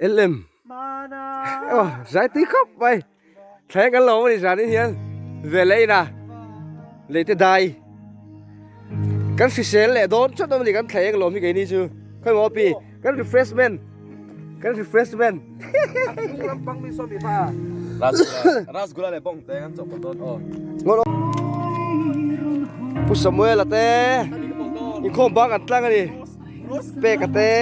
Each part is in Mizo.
LM. Aw, zai tui khawp mai. Thleng kan lo awm a ni zanin hian ve leh ina lei te dai. Kan hrisel leh dawn chawt awm a ni kan thleng lawm hi keini chu. Khawi maw pi kan refreshment kan refreshment. Rasgula leh bawng te kan chawp dawn aw. Pu Samuel a te inkhawm bang an tlang a ni. Peka te.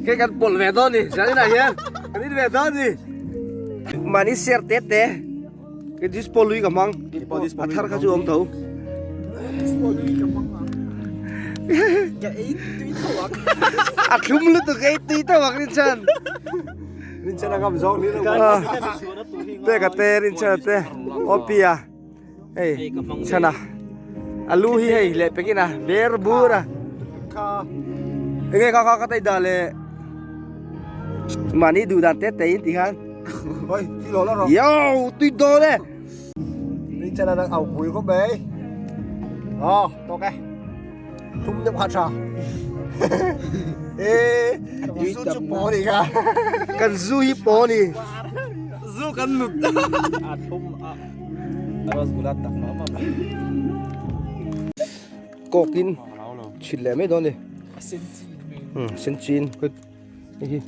Cái kan pawlh ve dawn ni zaninah hian kan in ve dawn ni mahni ser te te cái dispo lui ka hmang a thar kha chu awm tho a thlum lutuk ei tui tho ang rinchhan Rinchhan a ngam zawk ni lo peka te rinchhan te opia hei chhana alu hi hei leh pekin a ber bur a enge kha kha ka tai dah leh mahni duh dan te te in ti khan Oi, thi lo la ro. Yo, tui dawn e. Rinchhan a nang au pui khawp mai. Ờ, to cái. Thum deuh kha tha. Ê, zu chu po ni kha. Kan zu hi po ni. Zu kan nut. A thlum a rasgula tak mah mah. Kokin chhit leh mai dawn ni. Sen chin. Hei hi.